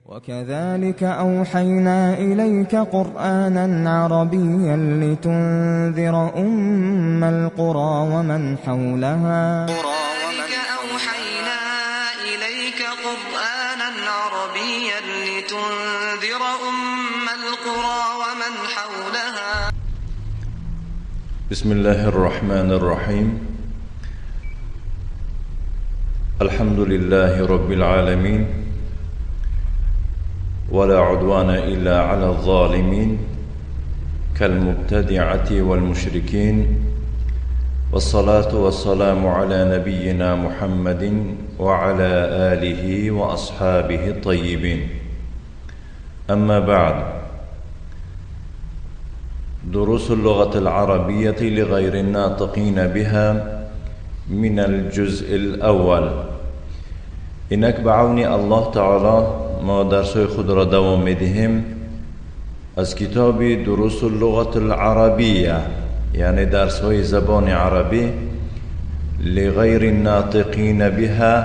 وكذلك أوحينا إليك قرآنا عربيا لتنذر أم القرى ومن حولها. وكذلك أوحينا إليك قرآنا عربيا لتنذر أم القرى ومن حولها. بسم الله الرحمن الرحيم. الحمد لله رب العالمين، ولا عدوان إلا على الظالمين كالمبتدعة والمشركين، والصلاة والسلام على نبينا محمد وعلى آله وأصحابه الطيبين. أما بعد، دروس اللغة العربية لغير الناطقين بها من الجزء الأول. اینک به عون الله تعالی ما درس‌های خود را دوام می‌دهیم از کتاب دروس اللغة العربیه، یعنی درس‌های زبان عربی لغیر الناطقین بها،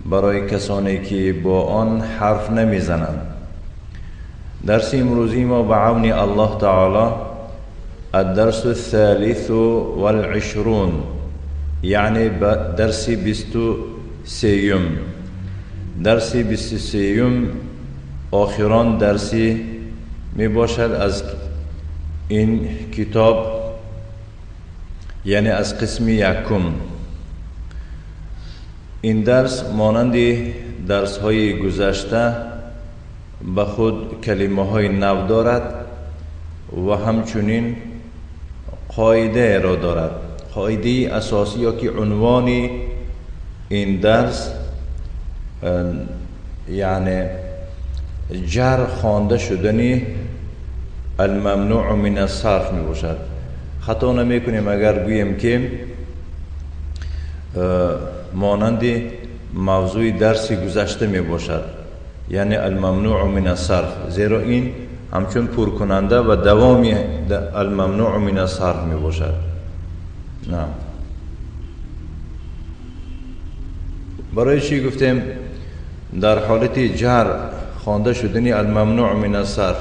برای کسانی که با آن حرف نمی‌زنند. درس امروزی ما به عون الله تعالی الدرس الثالث والعشرون، یعنی درس 23. درس 23 آخران درسی می باشد از این کتاب، یعنی از قسم یکم. این درس مانند درس های گذشته به خود کلمه های نو دارد و همچنین قاعده را دارد. قاعده اساسی یا که عنوان این درس، یعنی جر خوانده شدنی الممنوع من الصرف می باشد. خطا نمی کنیم اگر گوییم که مانند موضوع درس گذشته می باشد، یعنی الممنوع من الصرف، زیرا این همچون پرکننده و دوامی الممنوع من الصرف می باشد. نه، برای چی گفتیم در حالت جر خوانده شدنی الممنوع من الصرف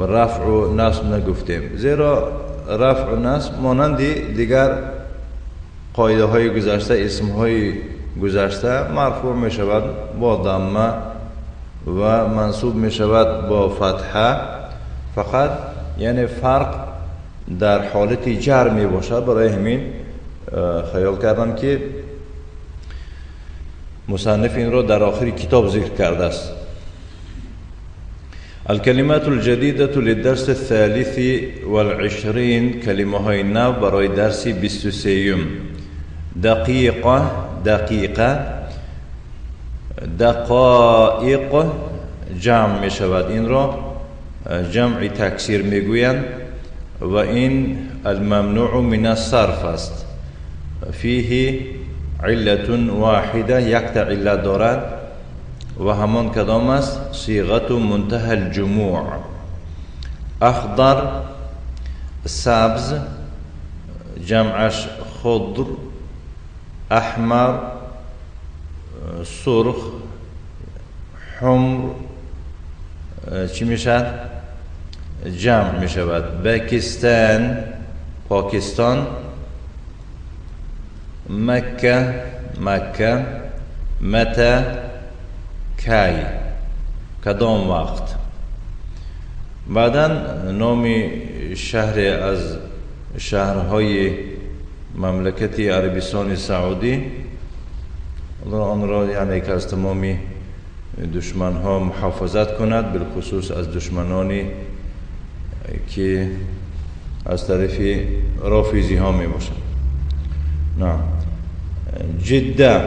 رفع و نصب نگفتیم؟ زیرا رفع و نصب مانند دیگر قاعده های گذشته، اسم های گذشته، مرفوع می شود با ضمه و منصوب می شود با فتحه، فقط یعنی فرق در حالت جر می باشد. برای همین خیال کردم که مصنف این را در آخر کتاب ذکر کرده است. الکلمات الجدیدة للدرس الثالث والعشرین، کلمه های نو برای درس 23. دقیقه، دقیقه، دقائق جمع می شود، این را جمع تکثیر می گویند و این الممنوع من الصرف است. فیه علت واحده، یک تا علت دارد و همان کدام است؟ صیغه منتهى الجموع. اخضر سبز، جمعش خضر، احمر سرخ، حمر چی میشد؟ جمع میشود. پاکستان، پاکستان، مکه، مکه، متى، کی، کدام وقت. بعدا نام شهر از شهرهای مملکت عربستان سعودی، آن را یعنی که از تمام دشمنها محافظت کند، بالخصوص از دشمنانی که از طرف رافضی ها می باشند. نه، جده،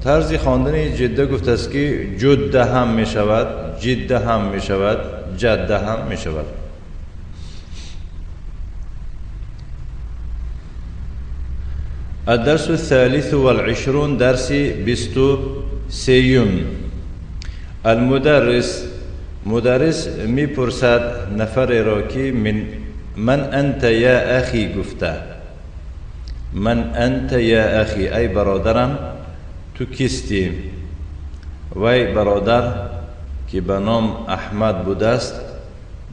طرز خواندن جده گفت است که جده هم می شود، جده هم می شود، جده هم می شود. الدرس الثالث والعشرون، درس 23. المدرس، مدرس می پرسد نفر را که من انت یا اخی گفته. من انت یا اخی، ای برادرم تو کیستی؟ وی برادر که به نام احمد بوده است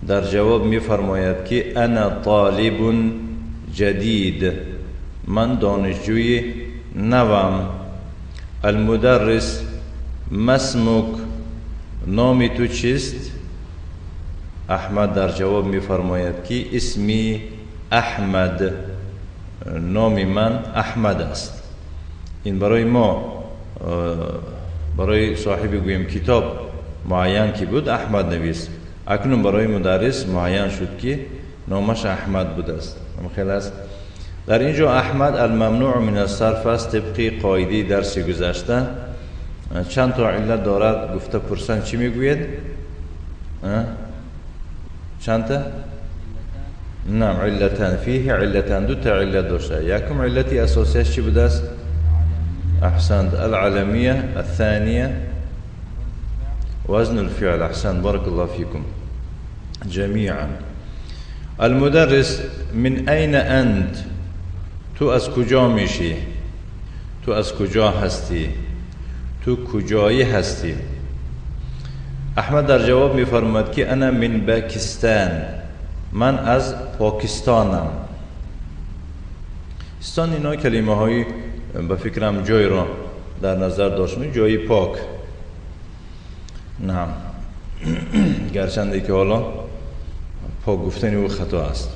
در جواب می‌فرماید که انا طالب جدید، من دانشجوی نوم. المدرس ما اسمک، نام تو چیست؟ احمد در جواب می‌فرماید که اسمی احمد، نام من احمد است. این برای ما، برای صاحب گویم کتاب معین که بود احمد نویس، اکنون برای مدرس معین شد که نامش احمد بوده است. خیلی است. در اینجا احمد الممنوع من الصرف است. طبق قاعده درس گذشته چند تا علت دارد. گفته پرسن چی میگوید؟ چند تا؟ نعم، علتان. فیه علتان، دو تا علت داشته. یکم علتی اساسیش چی بوده است؟ احسنت، العلمیه. الثانیه وزن الفعل. احسنت، بارك الله فيكم جميعا. المدرس من أين أنت؟ تو از کجا میشی؟ تو از کجا هستی؟ تو کجایی هستی؟ احمد در جواب میفرماد که انا من پاکستان، من از پاکستانم. استان اینا کلمه های به فکرم جای را در نظر داشتم، جای پاک. نعم، گرچنده که حالا پاک گفتن او خطا است.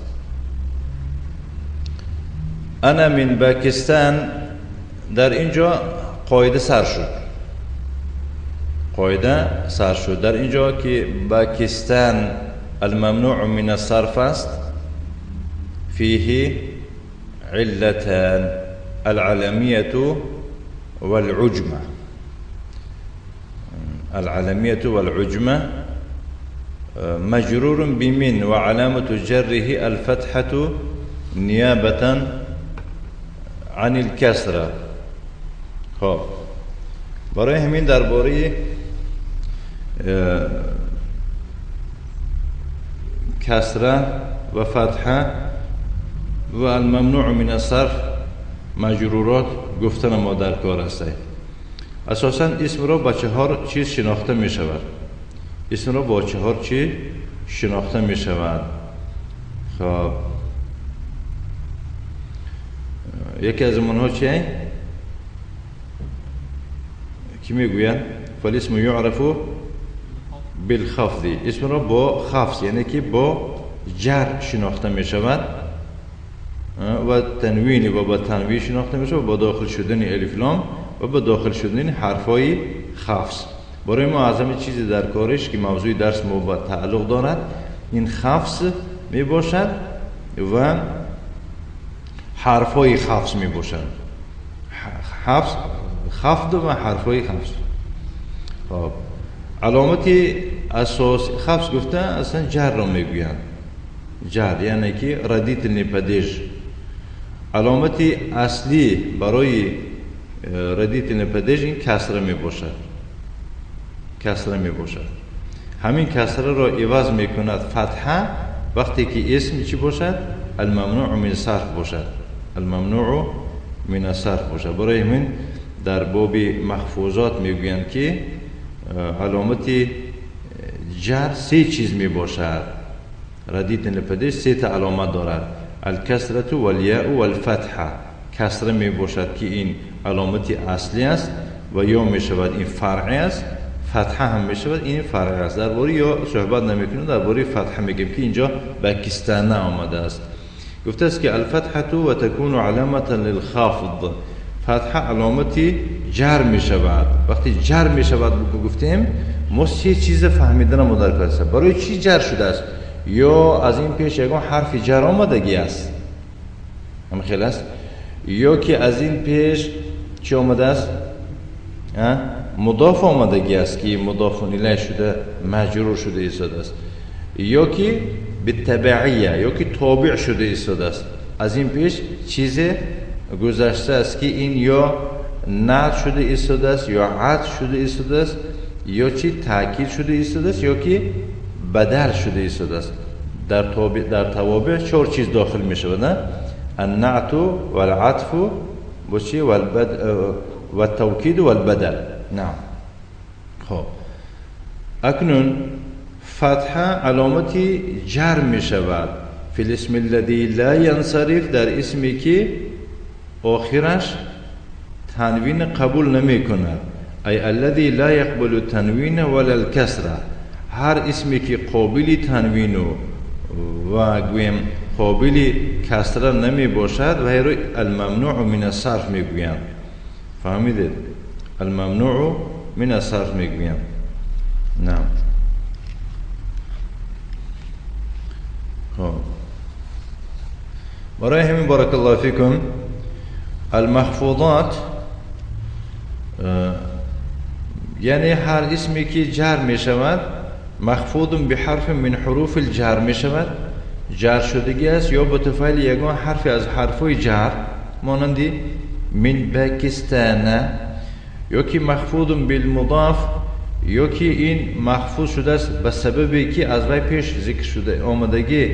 انا من پاکستان، در اینجا قاعده سر شد، قاعده سر شد. در اینجا که پاکستان الممنوع من الصرف است، فیه علتان، العلمیة والعجمة. العلمیة والعجمة مجرور بمن وعلامة جره الفتحة نیابة عن الكسرة. خب برای همین درباره کسره و فتحه و الممنوع من الصرف مجرورات گفتن ما در کار است. اساساً اسم را با چهار چیز شناخته می شود. اسم را با چهار چیز شناخته می شود. خب یکی از اونها چیه؟ کی میگویند؟ فالاسم یعرف بالخفض. اسم را با خفض یعنی که با جر شناخته می شود و تنوین و با تنوین شناخته می شود و با داخل شدن الف لام و با داخل شدن حرفای خفض. برای ما اعظم چیزی در کارش که موضوع درس ما با تعلق دارد این خفض می باشد و حرفای خفض می باشد. خفض و حرفای خفض. خب علامت اساس خفض گفته اصلا جر را میگویند. جر یعنی که родительный падеж. علامت اصلی برای родительный падеж این کسره می باشد. کسره می باشد. همین کسره را عوض می کند فتحه وقتی که اسم چی باشد؟ الممنوع من صرف باشد. الممنوع من الصرف باشد. برای همین در باب مخفوظات میگویند که علامت جر سه چیز می باشد. родительный падеж سه تا علامت دارد: الکسرة والیاء والفتحه. کسره می باشد که این علامت اصلی است و یا می شود این فرعی است، فتحه هم می شود این فرعی است. درباره یا صحبت نمیکنیم، درباره فتحه میگیم که اینجا پاکستان آمده است. گفته است که الفتحة و تكون علامة للخفض. فتحه علامت جر می شود. وقتی جر می شود گفتیم ما سه چیز فهمیدن ما در کار است. برای چی جر شده است؟ یا از این پیش یکان حرف جر آمدگی است، هم خیلی است، یا که از این پیش چی آمده است؟ مضاف آمدگی است که مضاف الیه شده مجرور شده ایستاده است، یا که بالتبعیه یا که تابع شده ایستاده است. از این پیش چیز گذشته است که این یا نعت شده ایستاده است یا عطف شده ایستاده است یا چی تاکید شده ایستاده است یا که بدل شده ایستاده است. در توابع چهار چیز داخل می شود: نه؟ النعت والعطف و چی والتوکید والبدل. نعم. خب اکنون فتحه علامت جر می شود فی الاسم الذی لا ینصرف، در اسمی که آخرش تنوین قبول نمی کند، ای الذی لا یقبل تنوین ولا الکسره. هر اسمی که قابل تنوین و گویم قابل کسره نمی باشد و را الممنوع من الصرف می گویند. فهمیدید؟ الممنوع من الصرف می گویند. نه. خب برای همین بارک الله فیکم المحفوظات یعنی هر اسمی که جر می شود مخفوض به حرف من حروف الجر می شود، جر شدگی است یا به طفیل یگان حرفی از حرفای جر مانند من پاکستان، یا که مخفوض بالمضاف، یا که این مخفوض شده است به سببی که از وی پیش ذکر شده آمدگی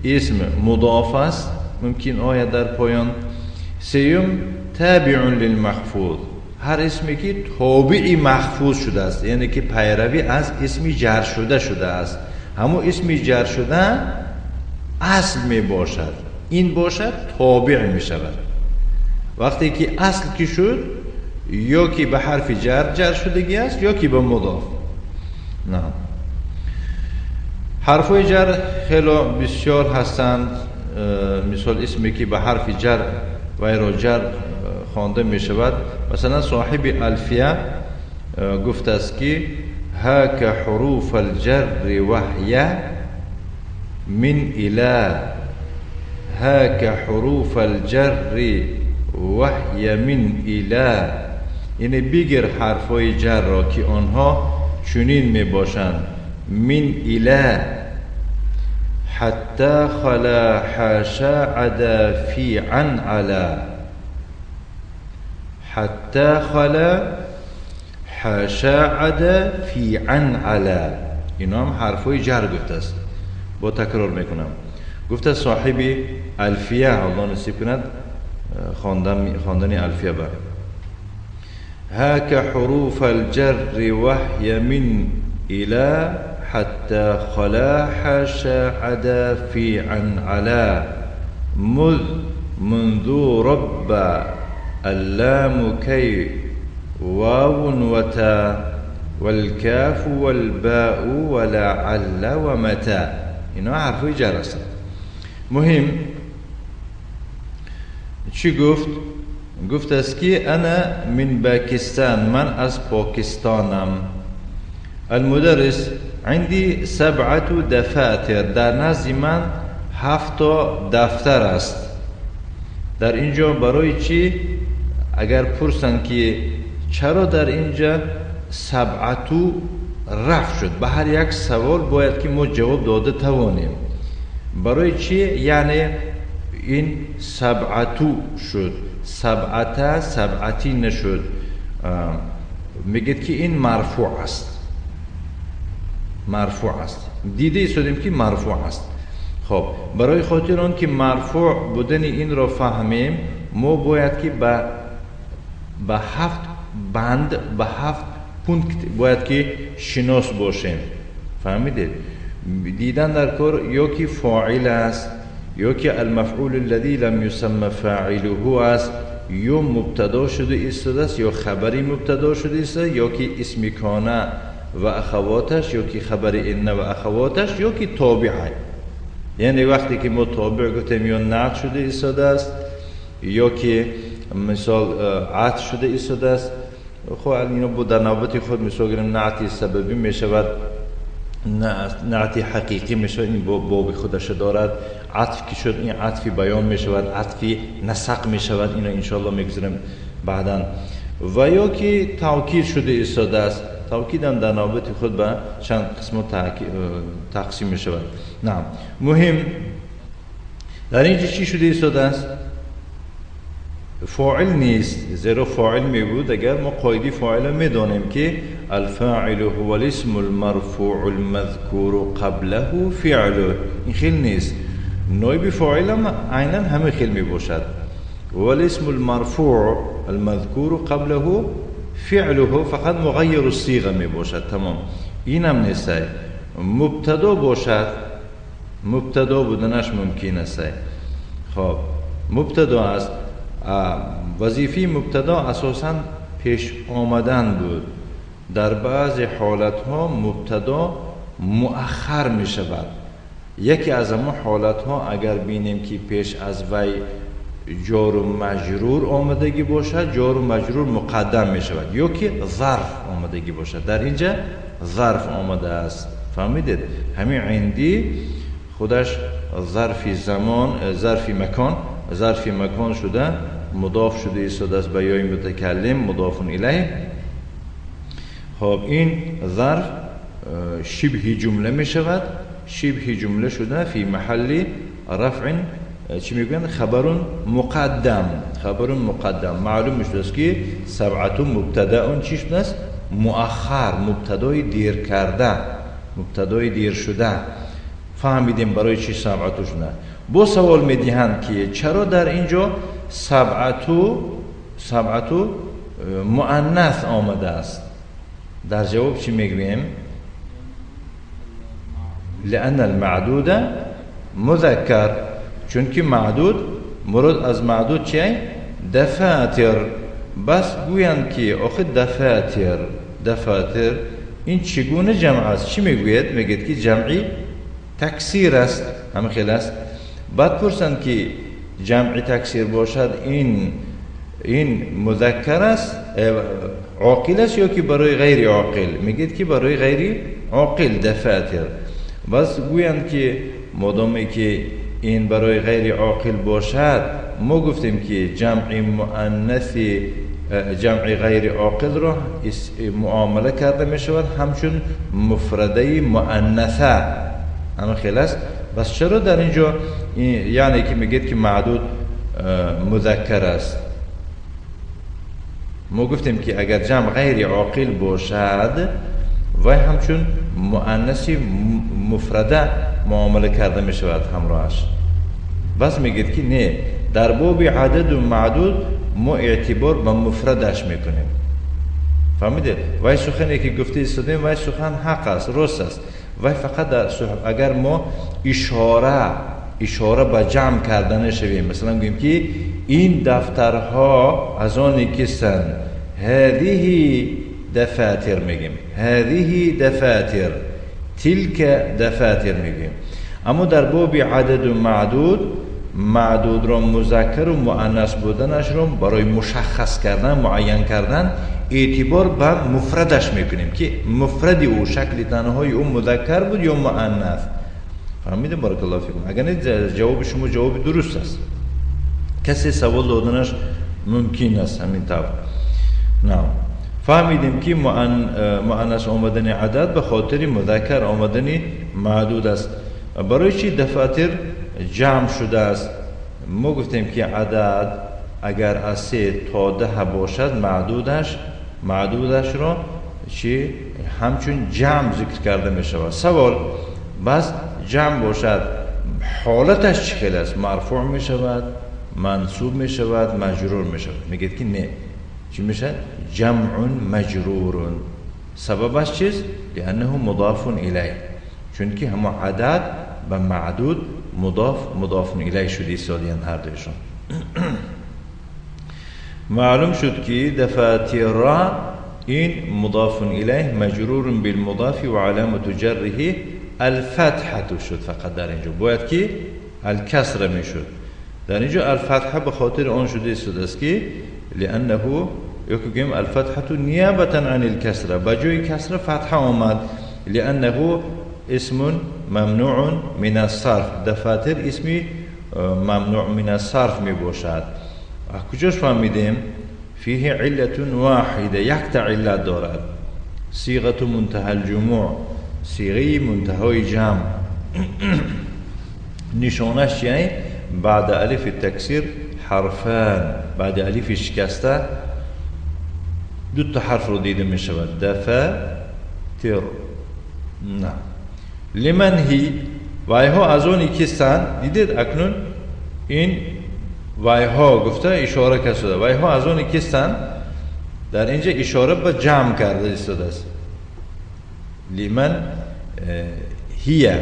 اسم مضاف است، ممکن آید در پایان. سیوم تابع للمخفوض، هر اسمی که تابع مخفوض شده است، یعنی که پیروی از اسمی جر شده شده است، همون اسمی جر شده اصل می باشد، این باشد تابع می شود. وقتی که اصل که شد یا که به حرف جر جر شدگی است یا که به مضاف. نه، حرفای جر خیلی بسیار هستند. مثال اسمی که به حرف جر و را جر خوانده می شود، مثلا صاحب الفیه گفت است که هاک حروف الجر وهی من الی، هاک حروف الجر وهی من الی، یعنی بگیر حرفای جر را که آنها چنین می باشند: من الی، حتی خلا حاشا عدا فی عن علا، حتی خلا حاشا عدا فی عن علا. اینا هم حرفای جر گفته است. با تکرار میکنم، گفته صاحب الفیه، الله نصیب کند خواندن الفیه بر. هاک حروف الجر وهی من الی حتی خلا حاشا عدا فی عن علا مذ منذ رب اللام کی واو وتا والکاف والباء ولعل ومتى. اینا حرفای جر هستند. مهم چی گفت؟ گفت است که انا من پاکستان، من از پاکستانم. المدرس عندي 7 دفاتر، در نزد من 7 دفتر است. در اینجا برای چی؟ اگر پرسند که چرا در اینجا 7 رفع شد، به هر یک سوال باید که ما جواب داده توانیم. برای چی؟ یعنی این 7 شد، 7 7 نشد. میگید که این مرفوع است، مرفوع است. دیده ایستادیم که مرفوع است. خب برای خاطر آن که مرفوع بودن این را فهمیم، ما باید که به 7 بند، به 7 پونکت باید که شناس باشیم. فهمیدید؟ دیدن در کار یا که فاعل است، یا که المفعول الذی لم یسمى فاعله است، یا مبتدا شده ایستاده است، یا خبری مبتدا شده ایستاده، یا که اسم کانه و اخواتش، یا که خبر ان و اخواتش، یا که تابعه. یعنی وقتی که ما تابع گفتیم یا نعت شده ایستاده است، یا که مثال عطف شده ایستاده است. خب اینا بود در نوبت خود مثال گیریم نعت سببی می شود، نعت حقیقی می شود، این باب خودش دارد. عطف که شد این عطفی بیان می شود، عطفی نسق می شود، اینا انشالله میگذاریم بعدا. و یا که توکید شده ایستاده است، توکید هم در نوبت خود به چند قسم تقسیم می شود. نه، مهم در اینجا چی شده ایستاده است؟ فاعل نیست، زیرا فاعل می بود اگر ما قاعده فاعل می دانیم که الفاعل هو الاسم المرفوع المذکور قبله فعله، این خیلی نیست. نایب فاعل هم عینا همه خیلی می باشد. والاسم المرفوع المذکور قبله فعله فقط مغیر الصیغه می باشد. تمام. اینم نیست. مبتدا باشد، مبتدا بودنش ممکن است. خب مبتدا است. وظیفه مبتدا اساساً پیش آمدن بود. در بعضی حالتها مبتدا مؤخر می شود. یکی از آن حالتها اگر بینیم که پیش از وی جار و مجرور آمدگی باشد، جار و مجرور مقدم می شود، یا که ظرف آمدگی باشد. در اینجا ظرف آمده است. فهمیدید؟ همین عندی خودش ظرف زمان، ظرف مکان، ظرف مکان شده، مضاف شده ایستاده است به یای متکلم، مضاف الیه. خب این ظرف شبه جمله می شود، شبه جمله شده فی محل رفع چی میگن؟ خبر مقدم. خبر مقدم معلوم میشد است که سبعه مبتدا چی شده است؟ مؤخر، مبتدای دیر کرده، مبتدای دیر شده. فهمیدیم برای چی سبعه شده. با سوال میدهند که چرا در اینجا سبعه مؤنث آمده است؟ در جواب چی میگوییم؟ لأن المعدود مذکر، چون که معدود، مراد از معدود چیه؟ دفاتر. بس گویند که آخه دفاتر، دفاتر این چگونه جمع است؟ چی میگوید؟ میگید که جمعی تکثیر است، همه خیلی است. بعد پرسند که جمع تکثیر باشد این مذکر است، عاقل است یا که برای غیر عاقل؟ میگید که برای غیر عاقل دفاتر. بس گویند که مادامی که این برای غیر عاقل باشد، ما گفتیم که جمع مؤنث، جمع غیر عاقل را معامله کرده می شود همچون مفرده مؤنثه، همه خیلی است. بس چرا در اینجا یعنی که میگید که معدود مذکر است؟ ما گفتیم که اگر جمع غیر عاقل باشد و همچون مؤنث مفرده معامله کرده می شود همراهش. بس میگید که نه، در باب عدد و معدود ما اعتبار به مفردش میکنیم. فهمیده؟ وای سخنی که گفته ایستادیم وای سخن حق است، راست است. وای فقط در اگر ما اشاره به جمع کردن شویم، مثلا گوییم که این دفترها از آن کسند، هذه دفاتر میگیم، هذه دفاتر، تلك دفاتر میگیم. اما در باب عدد و معدود، معدود را مذکر و مؤنث بودنش را برای مشخص کردن، معین کردن اعتبار به مفردش میکنیم که مفرد او، شکل تنهای او مذکر بود یا مؤنث. فهمیدیم؟ بارک الله فیکم. اگر نه جواب شما جواب درست است، کسی سوال دادنش ممکن است همین طور. نه، فهمیدیم که مؤنث آمدن عدد به خاطر مذکر آمدن معدود است. برای چی دفاتر جمع شده است؟ ما گفتیم که عدد اگر از 3 تا 10 باشد معدودش را چی همچون جمع ذکر کرده می شود. سوال بس جمع باشد حالتش چه خیلی است؟ مرفوع می شود، منصوب می شود، مجرور می شود. میگید که نه، چی میشه؟ جمع مجرور. سببش چیست؟ لأنه مضاف الیه، چون که همه عدد به معدود مضاف الیه شده ایستادین هر دویشون. معلوم شد که دفاتر این مضاف الیه مجرور بالمضاف و علامت جره الفتحه شد. فقط در اینجا باید که الکسره میشد، در اینجا الفتحه به خاطر آن شده ایستاده است که لأنه يكون الفتحة نيابة عن الكسرة، بجوي كسرة فتحة آمد، لأنه اسم ممنوع من الصرف. دفاتر اسمی ممنوع من الصرف می باشد. کجاش فهمیدیم؟ فيه علة واحدة، یک علت دارد، صيغة منتهى الجموع، صيغه منتهای جمع. نشانش چیه؟ بعد الف التکسیر حرفان، بعد الف شکسته دو تا حرف رو دیده می شود، دفاتر. نه لمن هی وایها از اونی کستن. دیدید اکنون این وایها گفته اشاره کرده، وایها از اونی کستن در اینجا اشاره به جمع کرده ایستاده است. لمن هي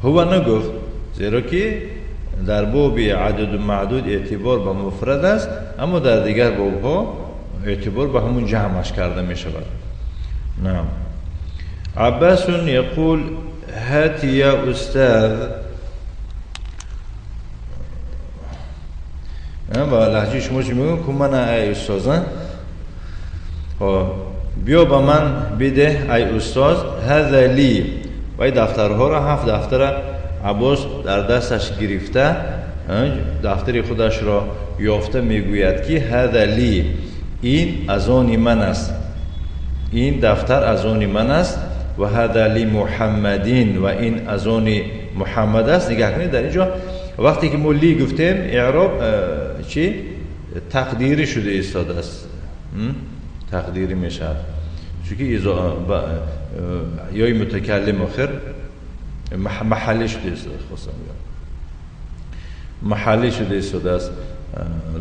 هو نگفت، زیرا که در باب عدد و معدود اعتبار به مفرد است، اما در دیگر بابها اعتبار به همون جمعش کرده می شود. نعم. عباس یقول هات یا استاذ. با لهجه شما چی میگم؟ که من ای استاذ، بیا به من بده ای استاذ. هذا لی. و این دفترها را، 7 دفتر عباس در دستش گرفته، دفتر خودش را یافته، میگوید که هذا لی، این از آن من است، این دفتر از آن من است. و هذا لی محمدین، و این از آن محمد است. نگاه کنید در اینجا وقتی که ما لی گفتیم اعراب چی؟ تقدیری شده ایستاده است، تقدیری میشد، چون یای متکلم آخر محلی شده ایستاده، خواستم بگم محلی شده ایستاده است.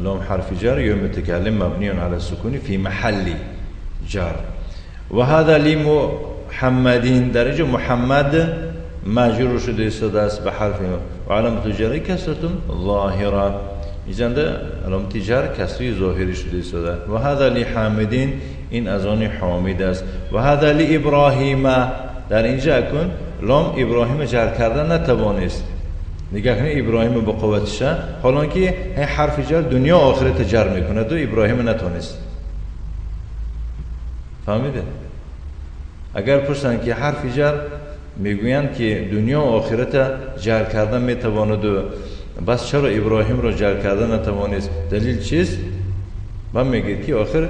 لام حرف جر یا متکلم مبنی علی السکون فی محل جر. و هذا لی محمدین، در اینجا محمد مجرور شده ایستاده است به حرف و علامت جری کسرة ظاهره، اینجا علامت جر کسری ظاهری شده ایستاده. و هذا لی حامدین، این از آن حامد است. و هذا لی ابراهیم، در اینجا اکن لام ابراهیم جر کردن نتوانست. نگاه کنید ابراهیم با قوتشه، حالا که حرف جر دنیا آخرت جر میکند و ابراهیم نتوانست. فهمیده؟ اگر پرسند که حرف جر، میگویند که دنیا آخرت جر کردن میتواند و بس چرا ابراهیم را جر کردن نتوانست؟ دلیل چیست؟ من میگید که آخر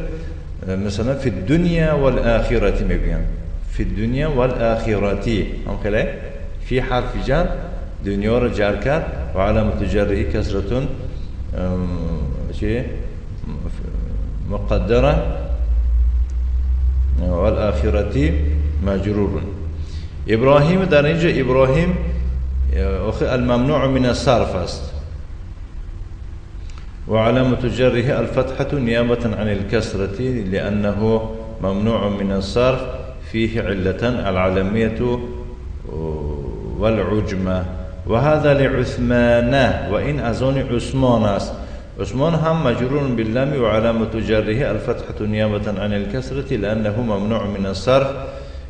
مثلا فی الدنیا والآخرة میگویند، فی الدنیا والآخرة، هم خیلی فی حرف جر دنیا را جر کرد و علامت جره کسرة چی مقدره والآخرة مجرور. ابراهیم در اینجا ابراهیم الممنوع من الصرف است و علامة جره الفتحة نيابة عن الكسرة لأنه ممنوع من الصرف فيه علتان العلمية والعجمة. وهذا لعثمان، وإن أزون عثمان است. عثمان هم مجرور باللام وعلامة جره الفتحة نيابة عن الكسرة لأنه ممنوع من الصرف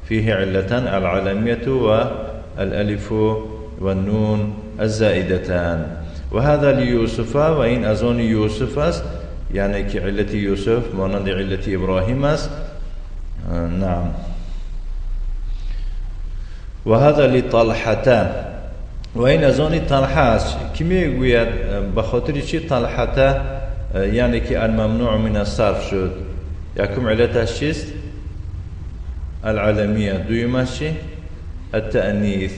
فيه علتان العلمية والألف والنون الزائدتان. وهذا ليوسف، وإن أزون يوسف است، یعنی که علت یوسف مانند علت ابراهیم است. نعم. وهذا لطلحة، و این از آن طلحه است. کی میگوید به خاطر چی طلحة یعنی که الممنوع من الصرف شد؟ یکم علتش چیست؟ العلمیه. دویمش چی؟ التأنیث.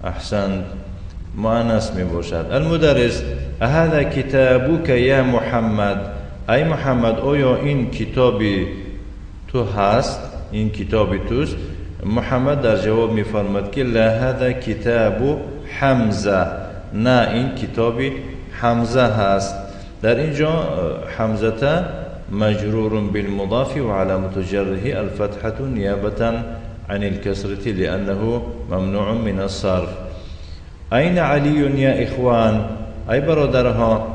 احسنت، مؤنث می باشد. المدرس هذا کتابك یا محمد، ای محمد آیا این کتابی تو هست؟ این کتابی توست؟ محمد در جواب میفرماد که لا هذا کتاب حمزه، نه این کتابی حمزه هست. در اینجا حمزه مجرور بالمضاف وعلامة جره الفتحة نیابة عن الكسرة لأنه ممنوع من الصرف. أين علی یا اخوان، ای برادرها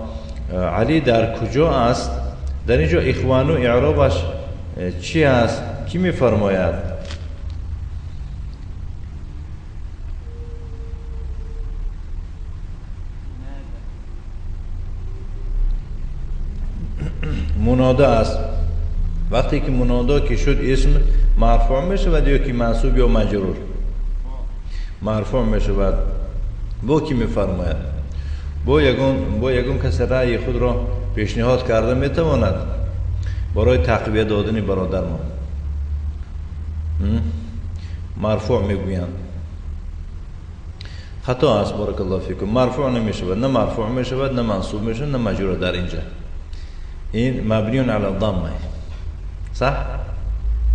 علی در کجا است؟ در اینجا اخوان و اعرابش چی است؟ کی میفرماید؟ منادا است. وقتی که منادا که شد اسم مرفوع میشود یا که منصوب یا مجرور؟ مرفوع میشود. با کی میفرماید؟ با یگون کس رأی خود را پیشنهاد کرده میتواند برای تقویت دادن برادرمان. مرفوع میگویند. خطا است، بارک الله فیکم. مرفوع نمیشود، نه مرفوع میشود، نه منصوب میشود، نه مجرور. در اینجا این مبنی علی الضمه، صح؟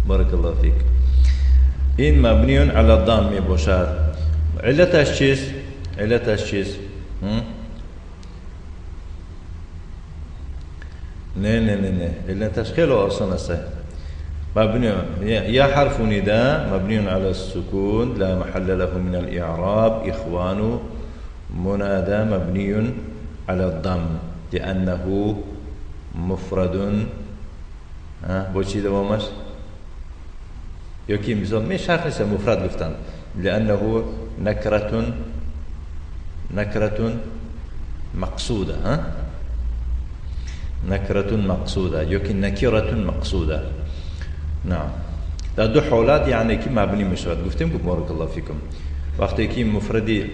بارک الله فیک. این مبنی علی الضم میباشد. علتش چیست؟ علتش چیست؟ نه نه نه نه، علتش خیلی آسان است. مبني يا حرف نداء مبني على السكون لا محل له من الإعراب. إخوان منادى مبني على الضم لأنه مفرد. با چی دوامش؟ یا که مثال می شرط نیست مفرد گفتن، لأنه نكرة مقصودة. ها؟ نكرة مقصودة یا که نکرة مقصودة. نعم، در دو حالت یعنی که مبنی می شود. گفتیم که بارک الله فیکم وقتی که مفردی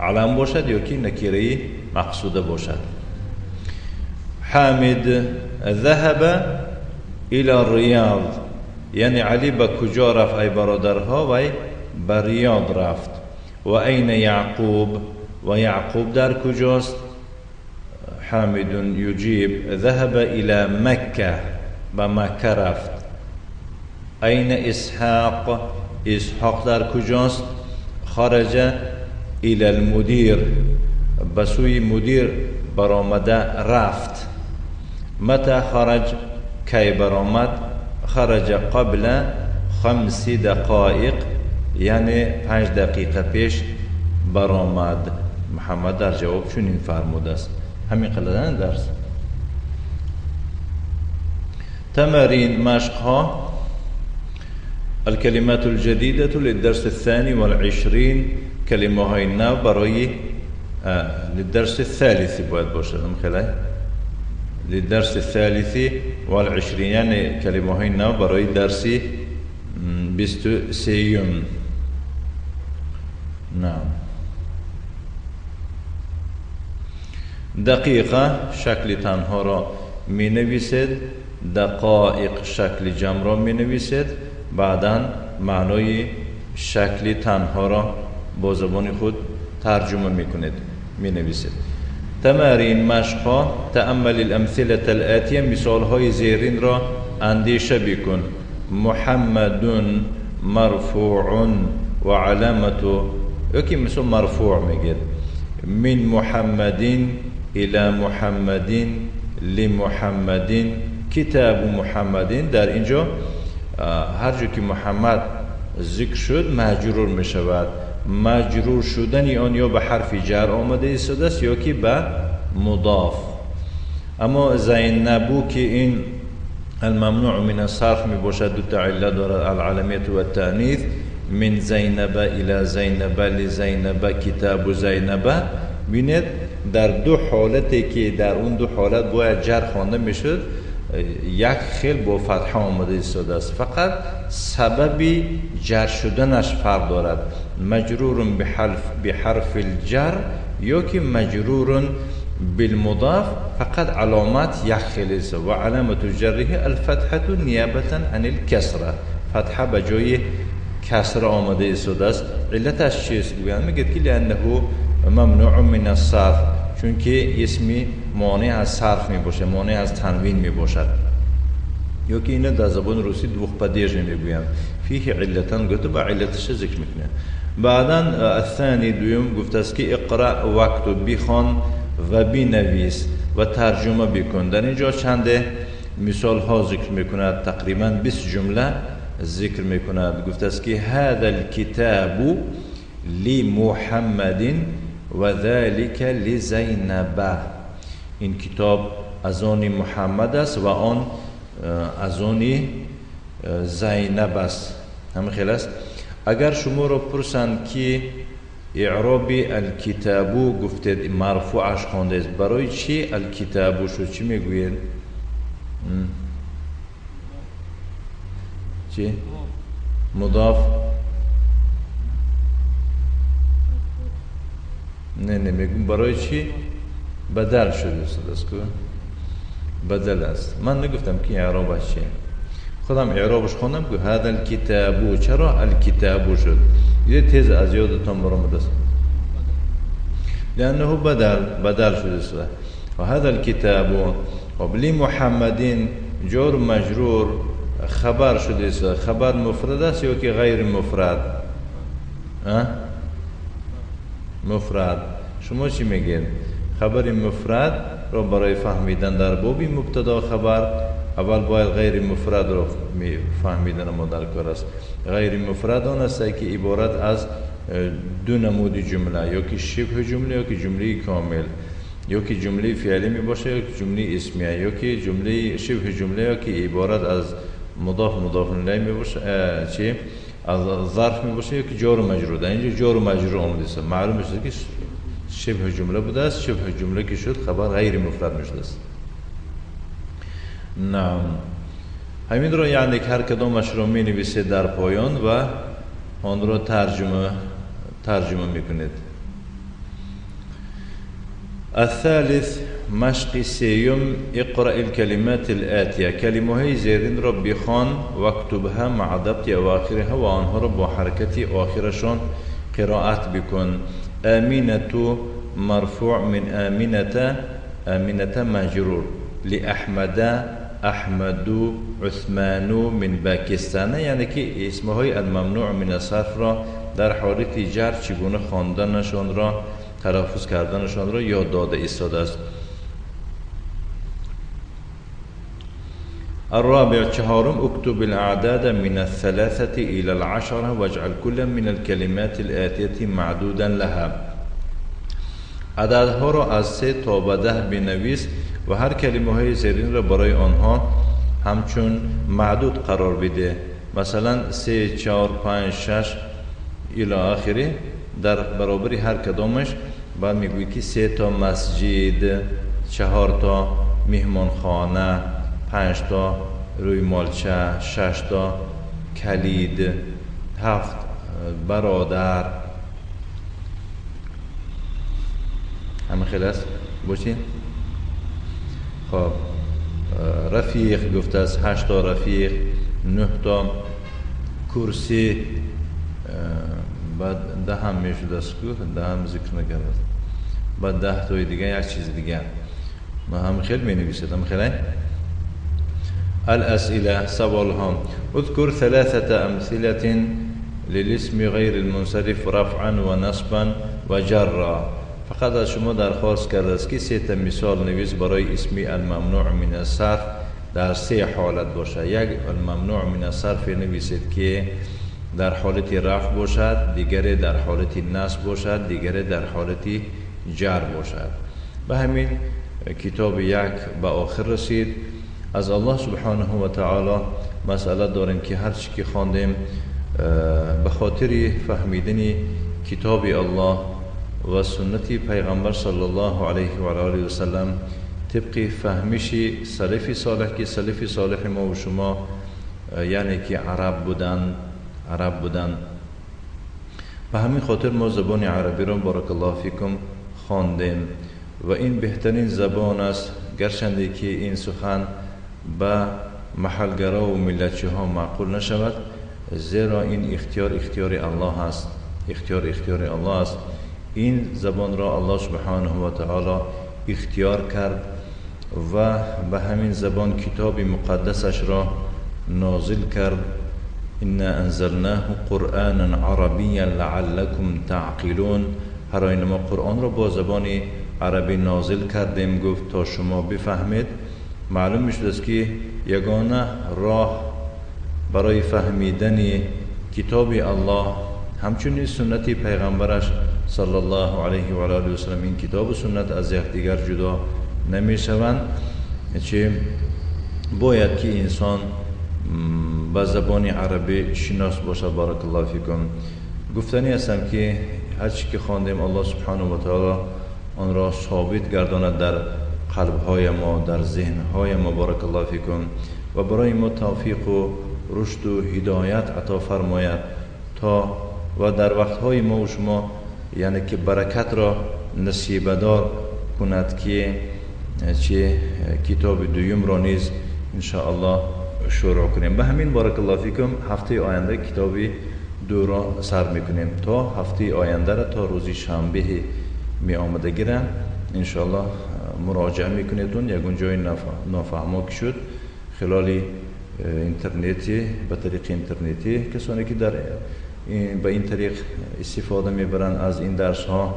علم باشد یا که نکره مقصوده باشد. حامد ذهب الى الرياض، یعنی علی به کجا رفت ای برادرها؟ و به ریاض رفت. و این یعقوب، و یعقوب در کجاست؟ حامد یجیب ذهب الى مکه، به مکه رفت. این اسحاق، اسحاق در کجاست؟ خرج الى المدیر، به سوی مدیر برآمده رفت. متى خرج؟ کی برآمد؟ خرج قبل 5 دقایق، یعنی 5 دقیقه پیش برآمد. محمد در جواب چنین فرموده است. همین قدر درس. تمارين مشقها. الكلمات الجديدة للدرس 22 کلمه های نو برای للدرس الثالث باید باشه، خیلی للدرس 23 یعنی کلمه های نو برای درس 23. نعم. دقیقه شکل تنها را می نویسید، دقایق شکل جمع را می نویسید، بعدا معنای شکل تنها را با زبان خود ترجمه می کنید، می نویسید. تمارین مشقها. تأمل الأمثلة الآتية، مثال های زیرین را اندیشه بکن. محمد مرفوع و علامت، یکی مثل مرفوع میگه، من محمد الى محمد لمحمد کتاب محمد. در اینجا هر جا که محمد ذکر شد مجرور می شود. مجرور شدن آن یا به حرف جر آمده ایستاده است یا که به مضاف. اما زینبو که این الممنوع من الصرف می باشد، دو تا علت دارد، العلمیت و التأنیث. من زینب الى زینب لزینب کتاب زینب. ببینید در دو حالتی که در اون دو حالت باید جر خوانده میشد، یک خیل با فتحه آمده ایستاده است، فقط سبب جر شدنش فرق دارد. مجرور بحرف الجر یا که مجرور بالمضاف، فقط علامات یک خیل است. و علامت جره الفتحه نیابتا عن الکسره، فتحه به جای کسره آمده ایستاده است. علتش چیست؟ گویند میگه که لانه ممنوع من الصرف، چون که اسمی مانع از صرف می باشه، مانع از تنوین می باشد. یا که اینو در زبان روسی двухпадежный میگویند. فیه علتان گفته، با علتش ذکر میکنه. بعدا الثانی دوم گفته است که اقرأ واکتب، بخوان و بنویس و ترجمه بکن. در اینجا چند مثال ها ذکر میکند، تقریبا 20 جمله ذکر میکند. گفته است که هذا الكتاب لمحمد و ذلك لزینب. این کتاب از آن محمد است و آن از آن زینب است. همین خیلی است. اگر شما را پرسند که اعراب الکتابو گفتید مرفوعش خوانده است، برای چی الکتابو شد؟ چی میگویید؟ چی؟ مضاف؟ نه نه، میگم برای چی بدل شده است؟ بدل است. من نگفتم که اعرابش چیه، خودم اعرابش خوندم که هذا الکتابو. چرا الکتابو شد؟ یه تیز از یادتان برآمده است. لأنه بدل شده است. و هذا الكتاب لمحمد جور مجرور خبر شده است. خبر مفرد است یا که غیر مفرد؟ مفرد. شما چی میگید؟ خبر مفرد را برای فهمیدن در باب مبتدا خبر اول باید غیر مفرد را فهمیدن ما در کار است. غیر مفرد آن است که عبارت از دو نمود جمله، یا که شبه جمله یا که جمله کامل، یا که جمله فعلی می باشه یا که جمله اسمیه، یا که جمله شبه جمله، یا که عبارت از مضاف مضاف الیه می باشه، چی از ظرف می باشه، یا که جار و مجرور. در اینجا جار و مجرور آمده است، معلوم میشه که شبه جمله بوده است. شبه جمله که شد خبر غیر مفرد میشده است. نعم، همین رو یعنی که هر کدامش رو می نویسید در پایان و آن رو ترجمه میکنید. الثالث، مشق سیوم، اقرأ الكلمات الآتية. کلمه های زیرین را بخوان واکتبها مع ضبط اواخرها، و آنها را با حرکت آخرشان قرائت بکن. آمینة مرفوع من آمینة، آمینة مجرور. لأحمد، احمد، عثمان من باکستان. یعنی که اسمهای الممنوع من الصرف را در حالت جر چگونه خواندنشان را، تلفظ کردنشان را یاد داده ایستاده است. الرابع، چهارم، اكتب الاعداد من الثلاثة الى العشرة واجعل كل من الكلمات الآتية معدودا لها. عددها را از 3 تا به 10 بنویس و هر کلمه های زیرین را برای آنها همچون معدود قرار بده. مثلا 3، 4، 5، 6 الی آخره. در برابر هر کدامش بعد میگویی که 3 تا مسجد، 4 تا مهمانخانه، 5 تا روی مالچه، 6 تا کلید، 7 برادر. همه خیلی است باشین. خب رفیق گفته است 8 تا رفیق، 9 تا کرسی، بعد 10 هم میشد است، 10 هم ذکر نکرد، بعد 10 تای دیگه یک چیز دیگه. ما هم خیلی می نویسید، هم خیلی. الأسئلة، سوال ها. اذكر 3 أمثلة للاسم غير المنصرف رفعا ونصبا وجرا. فقط از شما درخواست کرده است که 3 تا مثال نویس برای اسمی الممنوع من الصرف در 3 حالت باشه. یک، الممنوع من الصرف نویسید که در حالت رفع باشد، دیگری در حالت نصب باشد، دیگری در حالت جر باشد. به همین کتاب 1 به آخر رسید. از الله سبحانه و تعالی مسئله داریم که هر چی که خواندیم به خاطر فهمیدن کتاب الله و سنت پیغمبر صلی الله علیه و آله و سلم طبق فهمش سلف صالح، که سلف صالح ما و شما یعنی که عرب بودن، به همین خاطر ما زبان عربی را بارک الله فیکم خواندیم و این بهترین زبان است. گرچنده که این سخن به محلگرا و ملتچه ها معقول نشود، زیرا این اختیار اختیار الله است، اختیار اختیار الله است. این زبان را الله سبحانه و تعالی اختیار کرد و به همین زبان کتاب مقدسش را نازل کرد. انا انزلناه قرآنا عربیا لعلکم تعقلون. هر آینه ما قرآن را با زبان عربی نازل کردیم، گفت تا شما بفهمید. معلوم میشد است که یگانه راه برای فهمیدن کتاب الله همچنین سنت پیغمبرش صلی الله علیه و آله و سلم، این کتاب و سنت از یکدیگر جدا نمیشوند. چه باید که انسان به زبان عربی شناس باشد. بارک الله فیکم. گفتنی هستم که هر چی که خواندیم الله سبحانه و تعالی آن را ثابت گرداند در قلبهای ما، در ذهنهای ما. بارک الله فیکم. و برای ما توفیق و رشد و هدایت عطا فرماید تا و در وقتهای ما و شما یعنی که برکت را نصیبدار کند که چه کتاب دویم را نیز انشاءالله شروع کنیم. به همین بارک الله فیکم هفته آینده کتاب دو را سر میکنیم. تا هفته آینده را تا روزی شنبه می آمده گیرم انشاءالله مراجعه میکنیدون. یگون جای نافهما که شد خلال اینترنتی، به طریق اینترنتی کسانی که در به این طریق استفاده میبرن از این درس ها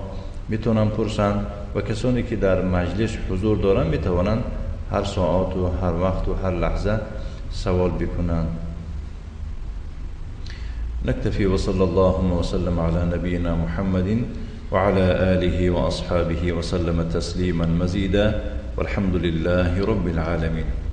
میتونن پرسن. و کسانی که در مجلس حضور دارند میتوانند هر ساعت و هر وقت و هر لحظه سوال بکنند. نكتفي وصلى اللهم وسلم على نبينا محمد وعلى آله وأصحابه وسلم تسليما مزيدا والحمد لله رب العالمين.